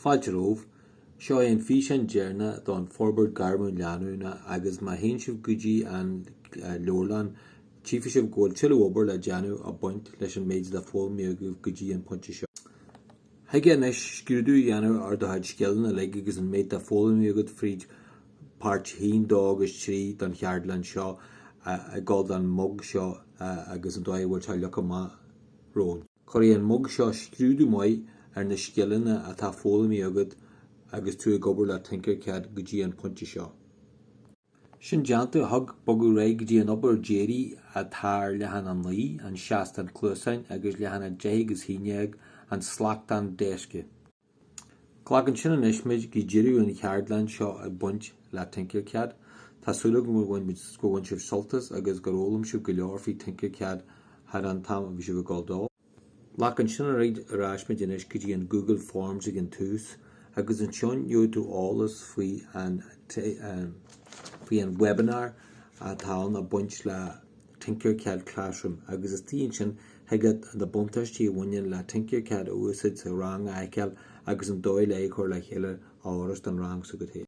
Fáilte romhaibh. Seo é an físeán deireanach don Forbairt Gairmiúil Leanúnach agus má théann sibh go dtí an leabharlann tchífidh sibh go bhfuil tuilleadh obair le déanamh ag baint leis an méid atá foghlamtha agaibh go dtí an pointe seo. Thig anois scrúdú a dhéanamh ar do chuid scileanna uilig agus an méid atá foghlamtha agat fríd páirt 1, 2 agus 3 don cheardlann seo ag dul don mhug seo agus an dóigh a bhfuil sé leagtha amach romhainn. Cuirfidh an mug seo scrúdú maith ar na scileanna atá foghlamtha agat agus tú ag obair le Tinkercad go dtí an pointe seo. Sin déanta, thig bogadh ar aghaidh go dtí an obair deiridh atá ar leathanach 9, an seastán cluasáin, agus leathanach 10 agus 11, an slachtán deisce. Glacann sin anois muid go deireadh an cheardlann seo ag baint le Tinkercad. Tá súil agam gur bhain gur bhain sibh sult as agus gur fhoghlaim sibh go leor faoi Tinkercad thar an t-am a bhí sibh ag dul dó. Glacann sin ar aghaidh ar ais muid anois go dtí an Google Forms ag an tús agus ansin gheobhaidh tú eolas faoi an faoi an webinar atá ann ag baint le Tinkercad Classroom agus istigh ansin thig leat na buntáistí a bhaineann le Tinkercad a úsáid sa rang a fheiceáil agus an dóigh le é a chur le chéile a fhoras don rang s'agat féin.